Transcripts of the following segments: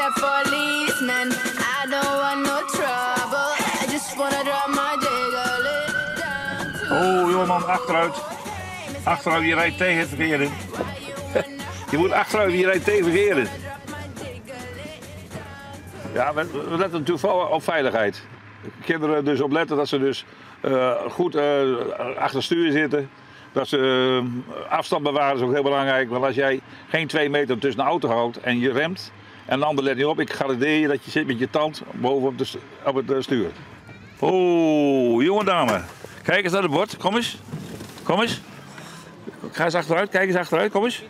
Mr. Policeman, I don't want no trouble. I just wanna drop my jiggle it down to Oh, jongeman, achteruit. Achteruit, je rijdt tegen het verkeer in. Je moet achteruit, je rijdt tegen het verkeer in. Ja, we letten natuurlijk vooral op veiligheid. Kinderen dus opletten dat ze dus goed achter het stuur zitten. Dat ze afstand bewaren is ook heel belangrijk. Want als jij geen 2 meter tussen de auto houdt en je remt en de ander let niet op, ik garandeer je dat je zit met je tand boven op het stuur. Oh, jonge dame. Kijk eens naar het bord. Kom eens. Kom eens. Ga eens achteruit. Kijk eens achteruit. Kom eens.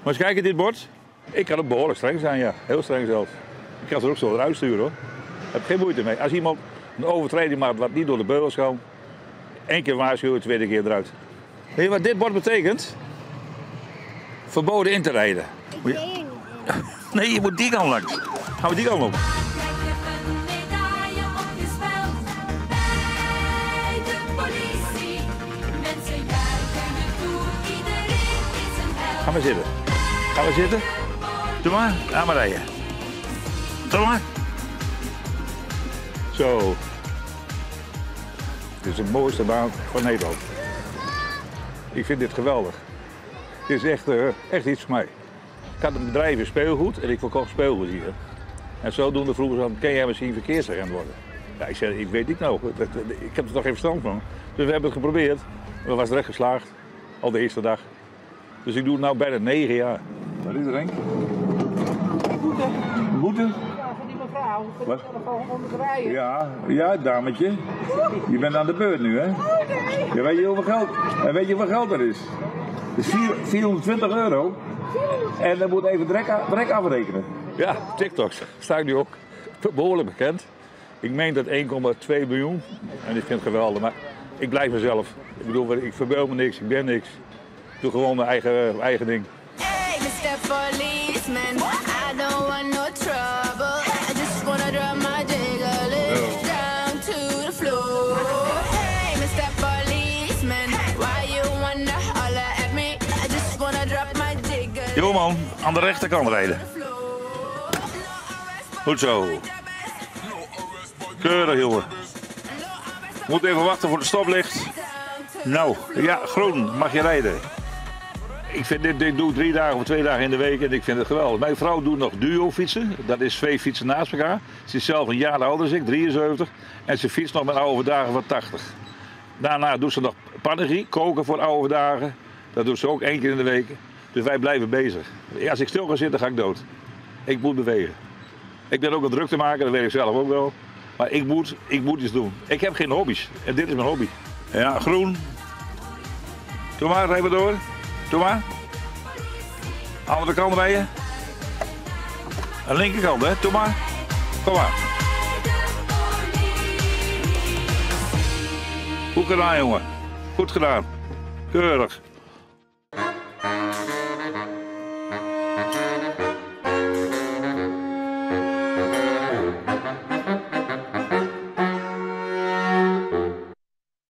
Maar eens kijken dit bord. Ik kan ook behoorlijk streng zijn, ja. Heel streng zelfs. Ik kan ze ook zo eruit sturen, hoor. Daar heb ik geen moeite mee. Als iemand een overtreding maakt wat niet door de beugels kan, 1 keer waarschuwen, 2e keer eruit. Weet je wat dit bord betekent? Verboden in te rijden. Ik weet het niet. Nee, je moet die kant langs. Gaan we die kant op? Krijg je een medaille op je speld bij de politie. Mensen juichen je toe, iedereen is een held. Ga maar zitten. Ga maar zitten. Doe maar, ga maar rijden. Doe maar. Zo. Dit is de mooiste baan van Nederland. Ik vind dit geweldig. Het is echt iets voor mij. Ik had een bedrijf in speelgoed en ik verkocht speelgoed hier. En zodoende vroegen ze aan, kan jij misschien verkeersagent worden? Ja, ik zei, ik weet niet nou, ik heb er toch geen verstand van. Dus we hebben het geprobeerd. En we was terecht geslaagd, al de eerste dag. Dus ik doe het nu bijna 9 jaar. Wat is er, Henk? Boete. Boete? Ja, van die mevrouw. Van Wat? die telefoon onder de rijden. Ja, ja, dametje. Je bent aan de beurt nu, hè? Oh, nee. Ja, weet je hoeveel geld? En weet je hoeveel geld dat is? Dat is 420 euro. En dan moet even direct afrekenen. Ja, TikTok sta ik nu ook behoorlijk bekend. Ik meen dat 1,2 miljoen. En ik vind het geweldig, maar ik blijf mezelf. Ik verbeel me niks, ik ben niks. Ik doe gewoon mijn eigen ding. Hey, Mr. Policeman, I don't want no trouble. I just wanna drop my jiggle it down to the floor. Hey, Mr. Policeman, why you wanna holler at me? I just wanna drop my jiggle it Jongeman, aan de rechterkant rijden. Goed zo. Keurig, jongen. Moet even wachten voor het stoplicht. Nou, ja, groen, mag je rijden. Ik vind dit, dit doe ik 3 dagen of 2 dagen in de week en ik vind het geweldig. Mijn vrouw doet nog duo fietsen, dat is 2 fietsen naast elkaar. Ze is zelf een jaar ouder dan ik, 73. En ze fietst nog met oude dagen van 80. Daarna doet ze nog panegie, koken voor oude dagen. Dat doet ze ook 1 keer in de week. Dus wij blijven bezig. Als ik stil ga zitten, ga ik dood. Ik moet bewegen. Ik ben ook een druk te maken, dat weet ik zelf ook wel. Maar ik moet iets doen. Ik heb geen hobby's en dit is mijn hobby. Ja, groen. Doe maar, rijden we door. Doe maar. Andere kant rijden. Aan de linkerkant, hè? Doe maar. Kom maar. Goed gedaan, jongen. Goed gedaan. Keurig.